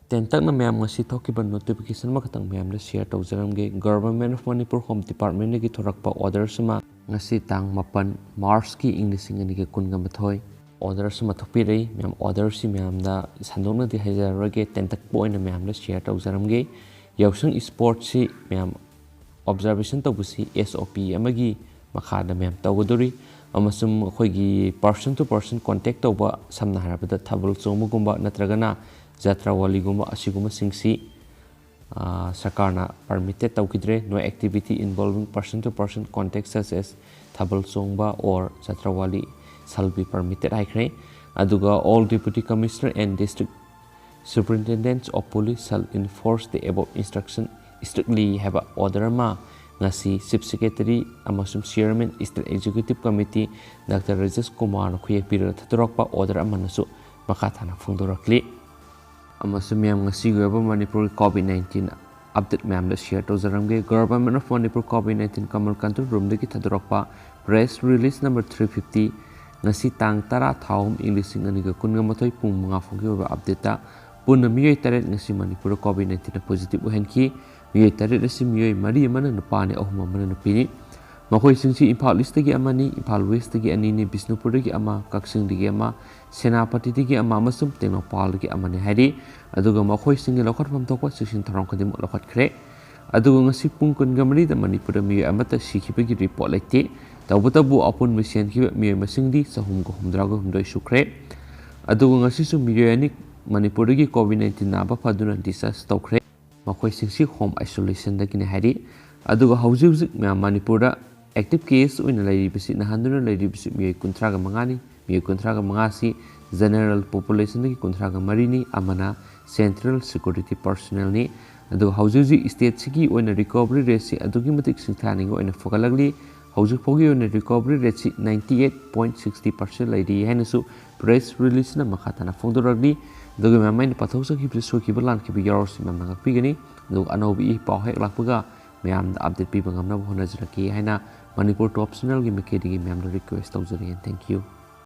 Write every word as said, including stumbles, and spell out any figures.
ꯇꯦꯟꯇꯛꯅ ꯃꯌꯥꯝ ꯉꯁꯤ ꯊꯣꯛꯈꯤꯕ notification ꯑꯃꯈꯛꯇꯪ ꯃꯌꯥꯝꯗ share ꯇꯧꯖꯔꯝꯒꯦ꯫ Government of Manipur Home Department ꯗꯒꯤ ꯊꯣꯔꯛꯄ orders ꯑꯃ ꯉꯁꯤ ꯇꯥꯡ ꯃꯥꯄꯟ March ꯀꯤ ꯏꯪ ꯂꯤꯁꯤꯡ ꯑꯅꯤꯒ ꯀꯨꯟꯒ ꯃꯥꯊꯣꯏ orders ꯑꯃ ꯊꯣꯛꯄꯤꯔꯛꯏ꯫ ꯃꯌꯥꯝ order ꯁꯤ ꯃꯌꯥꯝꯗ ꯁꯟꯗꯣꯛꯅꯗꯤ ꯍꯥꯏꯖꯔꯔꯣꯏꯒꯦ, ꯇꯦꯟꯇꯛꯄ ꯑꯣꯏꯅ ꯃꯌꯥꯝꯗ share ꯇꯧꯖꯔꯝꯒꯦ꯫ ꯌꯥꯎꯁꯪ sports ꯁꯤ ꯃꯌꯥꯝ observation ꯇꯧꯕꯁꯤ S O P ꯑꯃꯒꯤ ꯃꯈꯥꯗ ꯃꯌꯥꯝ ꯇꯧꯒꯗꯧꯔꯤ꯫ ꯑꯃꯁꯨꯡ ꯑꯩꯈꯣꯏꯒꯤ person to person contact ꯇꯧꯕ, ꯁꯝꯅ ꯍꯥꯏꯔꯕꯗ ꯊꯥꯕꯜ ꯆꯣꯡꯕꯒꯨꯝꯕ ꯅꯠꯇ꯭ꯔꯒꯅ ꯖꯇ꯭ꯔꯥꯋꯥꯂꯤꯒꯨꯝꯕ ꯑꯁꯤꯒꯨꯝꯕꯁꯤꯡꯁꯤ, ꯑ, ꯁꯔꯀꯥꯔꯅ permitted ꯇꯧꯈꯤꯗ꯭ꯔꯦ꯫ No activity involving person to person contact such as ꯊꯥꯕꯜ ꯆꯣꯡꯕ or ꯖꯇ꯭ꯔꯥꯋꯥꯂꯤ shall be permitted ꯍꯥꯏꯈ꯭ꯔꯦ꯫ ꯑꯗꯨꯒ all Deputy Commissioner and District Superintendents of Police shall enforce the above instruction strictly ꯍꯥꯏꯕ order ꯑꯃ ꯉꯁꯤ Chief Secretary ꯑꯃꯁꯨꯡ Chairman State Executive Committee Doctor Rajesh ꯀꯨꯃꯥꯔꯅ ꯈꯨꯌꯦꯛ ꯄꯤꯔꯒ ꯊꯥꯗꯣꯔꯛꯄ order ꯑꯃꯅꯁꯨ ꯃꯈꯥ ꯇꯥꯅ ꯐꯣꯡꯗꯣꯔꯛꯂꯤ꯫ ꯑꯃꯁꯨꯡ ꯃꯌꯥꯝ, ꯉꯁꯤꯒꯤ ꯑꯣꯏꯕ ꯃꯅꯤꯄꯨꯔꯒꯤ COVID nineteen update ꯃꯌꯥꯝꯗ share ꯇꯧꯖꯔꯝꯒꯦ꯫ Government of Manipur COVID nineteen Kamal Control Room ꯗꯒꯤ ꯊꯥꯗꯣꯔꯛꯄ press release number three fifty, ꯉꯁꯤ ꯇꯥꯡ ꯇꯔꯥ ꯊꯥ ꯑꯍꯨꯝ ꯏꯪ ꯂꯤꯁꯤꯡ ꯑꯅꯤꯒ ꯀꯨꯟꯒ ꯃꯥꯊꯣꯏ, ꯄꯨꯡ ꯃꯉꯥ ꯐꯥꯎꯒꯤ ꯑꯣꯏꯕ update ꯇ ꯄꯨꯟꯅ ꯃꯤꯑꯣꯏ ꯇꯔꯦꯠ ꯉꯁꯤ ꯃꯅꯤꯄꯨꯔꯗ COVID nineteen ꯅ positive ꯑꯣꯏꯍꯟꯈꯤ꯫ ꯃꯤꯑꯣꯏ ꯇꯔꯦꯠ ꯑꯁꯤ ꯃꯤꯑꯣꯏ ꯃꯔꯤ ꯑꯃꯅ ꯅꯨꯄꯥꯅꯤ, ꯑꯍꯨꯝ ꯑꯃꯅ ꯅꯨꯄꯤꯅꯤ꯫ ꯃꯈꯣꯏꯁꯤꯡꯁꯤ ꯏꯝꯐꯥꯜ East ꯇꯒꯤ ꯑꯃꯅꯤ, ꯏꯝꯐꯥꯜ West ꯇꯒꯤ ꯑꯅꯤꯅꯤ, ꯕꯤꯁꯅꯨꯄꯨꯔꯗꯒꯤ ꯑꯃ, ꯀꯛꯆꯤꯡꯗꯒꯤ ꯑꯃ, ꯁꯦꯅꯥꯄꯇꯤꯗꯒꯤ ꯑꯃ ꯑꯃꯁꯨꯡ ꯇꯦꯡꯅꯧꯄꯜꯗꯒꯤ ꯑꯃꯅꯤ ꯍꯥꯏꯔꯤ꯫ ꯑꯗꯨꯒ ꯃꯈꯣꯏꯁꯤꯡꯒꯤ ꯂꯧꯈꯠꯐꯝ ꯊꯣꯛꯄ ꯆꯦꯛꯁꯤꯟ ꯊꯧꯔꯥꯡ ꯈꯨꯗꯤꯡꯃꯛ ꯂꯧꯈꯠꯈ꯭ꯔꯦ꯫ ꯑꯗꯨꯒ ꯉꯁꯤ ꯄꯨꯡ ꯀꯨꯟꯒ ꯃꯔꯤꯗ ꯃꯅꯤꯄꯨꯔꯗ ꯃꯤꯑꯣꯏ ꯑꯃꯠꯇ ꯁꯤꯈꯤꯕꯒꯤ report ꯂꯩꯇꯦ꯫ ꯇꯧꯕꯇꯕꯨ ꯑꯄꯨꯟꯕ ꯁꯤꯍꯟꯈꯤꯕ ꯃꯤꯑꯣꯏ ꯃꯁꯤꯡꯗꯤ ꯆꯍꯨꯝꯒ ꯍꯨꯝꯗ꯭ꯔꯥꯒ ꯍꯨꯝꯗꯣꯏ ꯁꯨꯈ꯭ꯔꯦ꯫ ꯑꯗꯨꯒ ꯉꯁꯤꯁꯨ ꯃꯤꯑꯣꯏ ꯑꯅꯤ ꯃꯅꯤꯄꯨꯔꯗꯒꯤ COVID nineteen ꯅꯥꯕ ꯐꯗꯨꯅ discharge ꯇꯧꯈ꯭ꯔꯦ꯫ ꯃꯈꯣꯏꯁꯤꯡꯁꯤ home isolation ꯗꯒꯤꯅꯤ ꯍꯥꯏꯔꯤ꯫ ꯑꯗꯨꯒ ꯍꯧꯖꯤꯛ ꯍꯧꯖꯤꯛ ꯃꯌꯥꯝ ꯃꯅꯤꯄꯨꯔꯗ active case ꯑꯣꯏꯅ ꯂꯩꯔꯤꯕꯁꯤ, ꯅꯥꯍꯟꯗꯨꯅ ꯂꯩꯔꯤꯕꯁꯤ ꯃꯤꯑꯣꯏ ꯀꯨꯟꯊ꯭ꯔꯥꯒ ꯃꯉꯥꯅꯤ꯫ ꯃꯤꯑꯣꯏ ꯀꯨꯟꯊ꯭ꯔꯥꯒ ꯃꯉꯥꯁꯤ general population ꯗꯒꯤ ꯀꯨꯟꯊ꯭ꯔꯥꯒ ꯃꯔꯤꯅꯤ, ꯑꯃꯅ central security personnel ꯅꯤ꯫ ꯑꯗꯨꯒ ꯍꯧꯖꯤꯛ ꯍꯧꯖꯤꯛ state ꯁꯤꯒꯤ ꯑꯣꯏꯅ recovery rate ꯁꯤ ꯑꯗꯨꯛꯀꯤ ꯃꯇꯤꯛ ꯁꯤꯡꯊꯥꯅꯤꯡꯉꯥꯏ ꯑꯣꯏꯅ ꯐꯒꯠꯂꯛꯂꯤ꯫ ꯍꯧꯖꯤꯛ ꯐꯥꯎꯒꯤ ꯑꯣꯏꯅ recovery rate ꯁꯤ ninety eight point sixty percent ꯂꯩꯔꯤ ꯍꯥꯏꯅꯁꯨ press release ꯁꯤꯅ ꯃꯈꯥ ꯇꯥꯅ ꯐꯣꯡꯗꯣꯔꯛꯂꯤ꯫ ꯑꯗꯨꯒ ꯃꯌꯥꯝ ꯑꯩꯅ ꯄꯥꯊꯣꯛꯆꯈꯤꯕꯗ ꯁꯣꯏꯈꯤꯕ ꯂꯥꯟꯈꯤꯕ ꯌꯥꯎꯔꯁꯨ ꯃꯌꯥꯝꯅ ꯉꯥꯛꯄꯤꯒꯅꯤ꯫ ꯑꯗꯨꯒ ꯑꯅꯧꯕ ꯏ ꯄꯥꯎ ꯍꯦꯛ ꯂꯥꯛꯄꯒ ꯃꯌꯥꯝꯗ update ꯄꯤꯕ ꯉꯝꯅꯕ ꯍꯣꯠꯅꯖꯔꯛꯀꯦ ꯍꯥꯏꯅ ꯃꯅꯤꯄꯨꯔ Top Channel ꯒꯤ ꯃꯥꯏꯀꯩꯗꯒꯤ ꯃꯌꯥꯝꯗ request ꯇꯧꯖꯔꯤ꯫ Thank you꯫